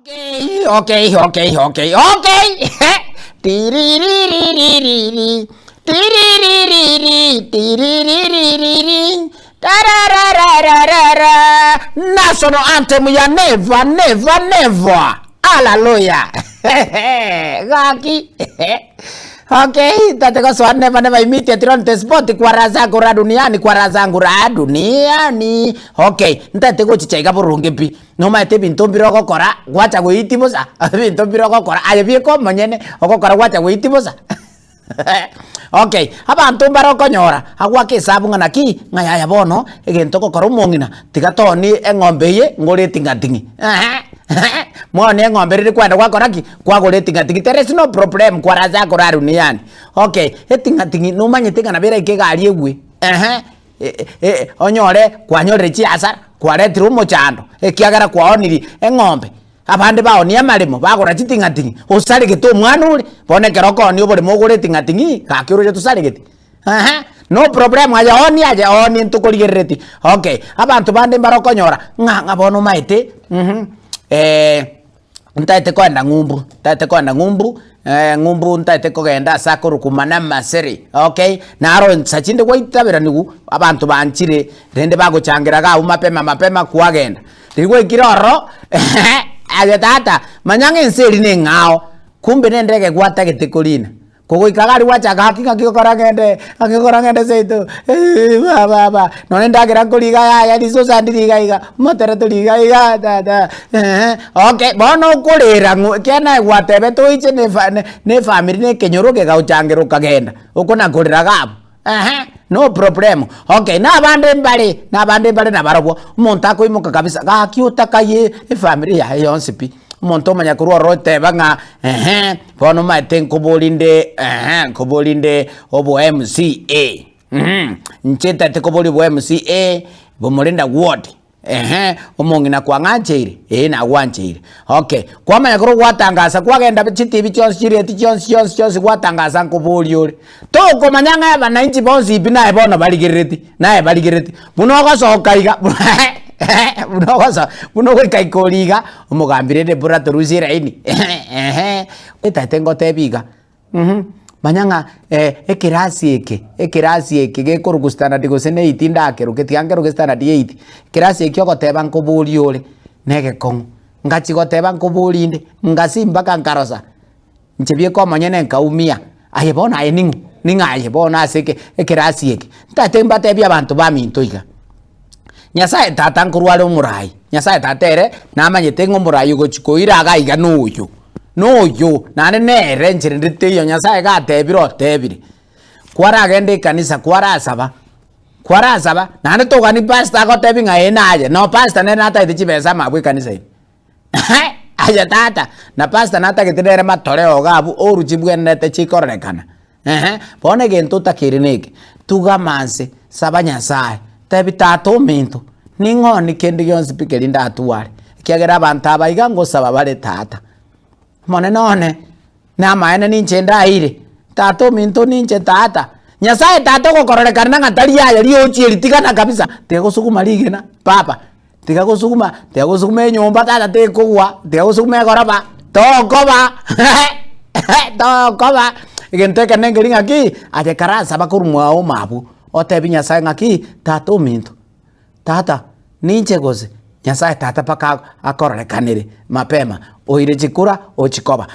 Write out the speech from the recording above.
Okay, okay, okay, okay, okay. Tiririririririri, tiriririri, tiriririri, tarararararara. National anthem ya never, never, never. Hallelujah. Gaki. Okay, tate gosoa never, never immediately on the spot kwa raha zangu raha duniani, kwa raha zangu raha duniani. Okay, ntate gochicha iga boronge pi. Nomaete ebinto mbire ogokora, gwacha goitia bosa, ebinto mbire ogokora, aye bieka omonyene, ogokora gwacha goitia bosa okay, abanto mbare okonyora, agoaka esabu ng'a naki, ng'a yaya bono, egento ogokora omong'ina, tiga toonie eng'ombe eye, ngore eting'ating'i mwaonia eng'ombe rende kwagenda gwakora ki? Kwagora eting'ating'i there is no problem kwaracha akore aruni yaani. Okay, eting'ating'i nomanyete ng'a nabo eraike egari egwe ehe. Onyore kwanyorire chiasara, kwaretire omochando, ekiagera kwaonirie eng'ombe, abande baonia amaremo, bagora chiting'ating'i, osaregete omwana ore, bono ekero okoonia oboremo ogore eting'ating'i, gaki oroche tosaregeti eeh, no problem aye oonie aye oonie ntokorigereretie. Okay, abanto bande mbare okonyora ng'a ng'a bono omaete Ntaete kogenda ng'umbu, ntaete kogenda ng'umbu, ng'umbu ntaete kogenda ase akorokwa Manamasiri, okay. Naro nsa chinde gwaitaberanigwa, abanto banchire, rende bagochangera iga abwo mapema mapema kwagenda. Riria gwaikire ororo, aye tata, manya ng'a ense eria na eng'ao, kumbe na endege gwatagete korina. Kogoika iga aria gwachaka gaki ng'aki gokora ng'ende, ng'aki gokora ng'ende seito baba nonye endagera nkoria iga yaya risosa ndiri iga iga, omotere tori iga iga tata eeh okay bono okorera ng'o ekiagera naye gwatebete oiche na efa na efamiri na ekenyoro kegagochangera okagenda, okona korera iga abwo eeh no problemo. Okay na abande mbare, na abande mbare nabarobwo, omonto akoimoka kabisa gaki otakaye efamiri yaye yonsi pi. Omonto omanya korwa ororo oteba ng'a ehe, bono omanyete nkobori nde ehe, nkobori nde obo MCA, mh, inche ntagete koboria obo MCA, bomorinda ward, ehe, omong'ina kwang'ancheire? Ee nagwancheire. Okay, kwamanya korwa gwatangasa kwagenda chitibi chionsi chireti chionsi chionsi chionsi gwatangasa nkoboria ore. Tokomanya ng'a abananchi bonsi pi naye bono barigerereti, naye barigerereti, buna ogosoka iga buna ogoso buna ogoika ikori iga, omogambi rende bora torusie eraini ehe, etagete ngotebie iga mh, manya ng'a ekerasi eke, ekerasi eke gekorokwa standard gose na eight ndakeroke tiga nkeroke standard eight, ekerasi ekio ogoteba nkoboria ore, na egekong'u, ngachia goteba nkoboria inde, ngasi mpaka nkarosa. Inche bieka omonyene nkaumia, aye bono aye ning'o? Ning'o aye bono ase eke ekerasi eke? Ntagete mbatebie abanto baminto iga, Nyasaye tata nkorwa are omorai, Nyasaye tata ere namanyete ng'a omorai ogochia koira iga iga noyo, noyo, naende nere enchera ende teiyo Nyasaye gatebire otebire. Kwaragenda ekanisa kwarasaba, kwarasaba, naende togani pastor agotebi ng'a ee naye, no pastor nere natagete chibesa amo abwo ekanisa ime. Aye tata, na pastor natagete nere matoreo iga abwo oru chibwenerete chikororekana eeh, bono egento otakeire neke, tugama nse, saba Nyasaye, tebi tata ominto, ning'o kende gionsi pi keria ndatware, ekiagera abanto aba iga ngosaba bare tata. Omonene one, namaene ninche ndaeire, tata ominto ninche tata, Nyasaye tata ogokororekana ng'a tari yaya riochi eri tigana kabisa, tiga gosuguma rigena papa. Tiga gosuguma, tiga gosuguma enyomba tata tekogwa, tiga gosuguma egoroba, tokoba tokoba. Egento ekenene nkeri ng'aki, aye karasaba korwa mwao omabwo, otebi Nyasaye ng'aki, tata ominto, tata ninche gose, Nyasaye tata mpaka akororekanere mapema, oire chikura ochikoba.